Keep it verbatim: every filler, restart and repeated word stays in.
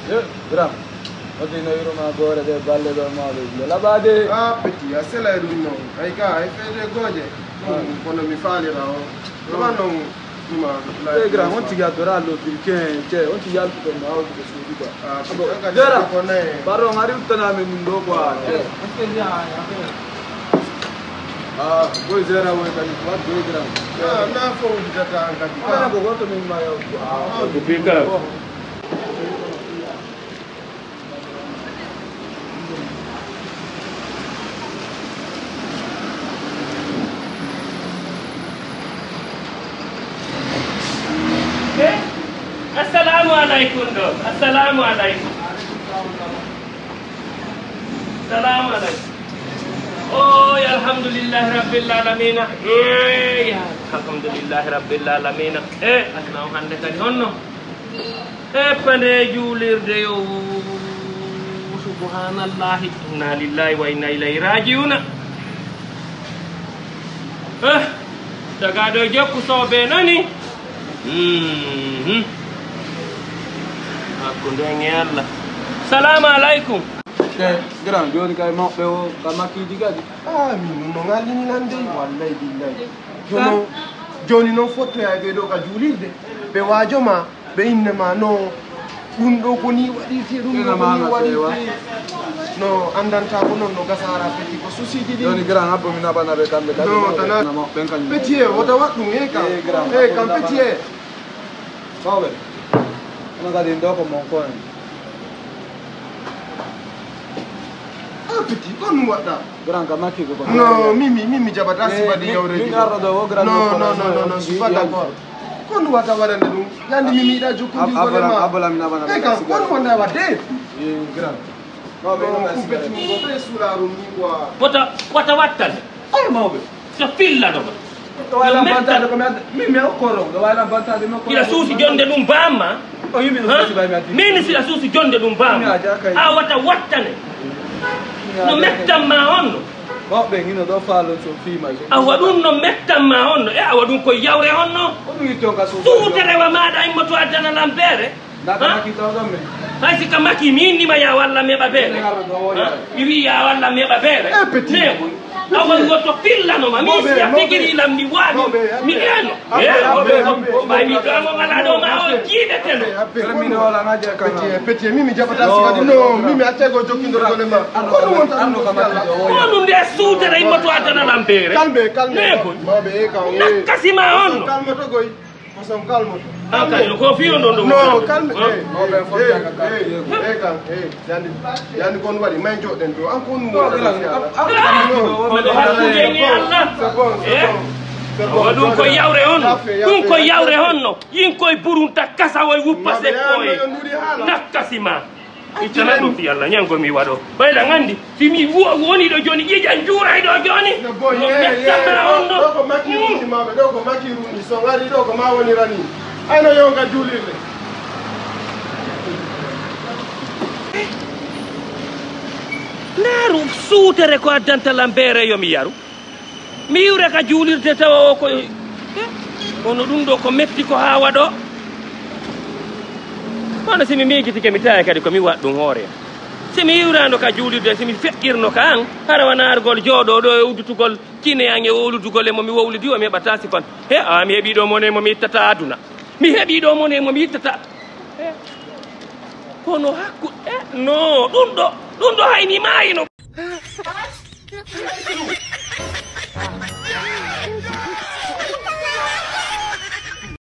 Eh, grand. Wati no yuruma gore de balle do ma be. Labade. Ah, petit, a sela dum non. Ay ka, ay fede goje. Kono mi faalira o. Ɗuma noon, ɗuma. Eh, grand, on tigi a dora lo birke, cioè, on tigi a lo ma o de sudi quoi. Ah, bon, gara. Baro ngari uttana men ɗum ɗo quoi. Ah, boy zera boy kadi, what boy grand. Ah, na fo wujata an kadi. Ah, ko goto min ma yo. Ah, ko bika. Eh, assalamu alaikum ɗo. Assalamu alaikum. Salamu alaikum. Oy, alhamdulillahi rabbil alamina. Eey, alhamdulillahi rabbil alamina. E aduna o hannde kadi honno? E pande juulirde yo. Subhanallahi. Inna lillahi wa inna ilayhi rajiuna. Eh, tagaɗo jokku sobe nani. Mhm. Hakkunde en e Allah. Salamu alaikum. Te, grand, joni kay mawɓe o, ka makiiji kadi. Ah, min nun no ngallini nan dey, wallahi billahi. Jono, joni noon fottoya ɓe ɗo ka juulirde. Ɓe waajo ma, ɓe inne ma, no, ɗum ɗo ko ni waɗirte, ɗum ɗo ko ni waɗirte. No, andanta ko noon no gasara feti ko susiji ɗin. Joni grand, habbo mi naɓana ɓe kamɓe kadi. No, tana. Mawɓen kañum. Petit e, wota waɗ ɗum, e kam. E grand, e kam, petit e. Mawɓe, onon kadi ɗo ko mon ko en. Ah, petit, ko ɗum waɗɗa? Grand ka makki ko. No, mimi, mimi jaɓata si waɗi yawreji. Min arɗo ɗo o grand. No, no, no, no, no, je suis pas d'accord. Ko ɗum waɗta waɗande ɗum? Yandi mimi yiɗa jokkude ko le ma. Abola mi naɓana. E kam, ko ɗum waɗɗa waɗde? Grand. Mawɓe, no, ɗum petit mum ko très suulaaru ni quoi. Wota, wota wattane. Ay, mawɓe. So fillano ma. Ɗo wayla bantaade ko mi adda. Min mi okkoro. Ɗo wayla bantaade mi okkoro. Ila suusi jonde ɗum bamma. O yimi no suusi bay mi addi. Min si la suusi jonde ɗum bamma. A wata wattane. No mettam ma honno. Mawɓe hino ɗo faalon so fiima. Awa ɗum no mettam ma honno. E awa ɗum ko yawre honno. Ko ɗum yitton ka suusi. Suutere wa maɗa immoto addana lambeere. Hay si ka maki mi innima ya walla meɓa beere. Mi wi ya walla meɓa beere. Nego awa woto pillanoma mi si a figiri lam mi waɗi mi eno. Ɓay mi ɗomo ngala ɗo ma o jiiɓeteno. Petit mimi jaɓata si waɗi no mimi accego jokkindorgole ma. Ko ɗum wonta ɗum ɗo fiyalla. Honum nde suutere immoto addana lam beere. Kalme kalme. Nego nakkasima on no. Façon calme. Ah, kay, ko fiyo ɗon ɗo. No, calme. Eh, eh, eh, eh, kam, eh, yandi, yandi kon waɗi, may joɗɗen to. An kon mo waɗi. Mano hakkunde ni Allah. C'est bon, c'est bon. C'est bon. Wa ɗum ko yawre on. Ɗum ko yawre on no. Yin koy burunta kasa way wuppa se koy. Nakkasima. Ittana ɗum fi Allah, ñango mi waɗo. Ɓayla ngandi, si mi wo-, woni ɗo joni, ƴiƴan juuray ɗo joni. No boy, no ye, ye, mettata on ɗo. Ɗo ko makiru ni maɓe, ɗo ko makiru ni, so ngari ɗo ko ma woni rani. Ay no yonga juulirde. Naaru suutere ko addanta lam beere yo mi yaru. Mi yiwre ka juulirde tawa o ko, eh, kono ɗum ɗo ko metti ko haa waɗo. Kono si mi miijitike mi tawa kadi ko mi waɗ ɗum hoore. Si mi yiwrano ka juulirde, si mi feƴƴirno ka an, hara wa naargol jooɗo ɗo e uddutugol kine an e wowludugol e mo mi wowlidi o mi heɓata sifan. He, a mi heɓi ɗo mone mo mi ittata aduna. Mi heɓi ɗo mone mo mi ittata. He. Kono hakku, eh, no, ɗum ɗo, ɗum ɗo hayni maayino.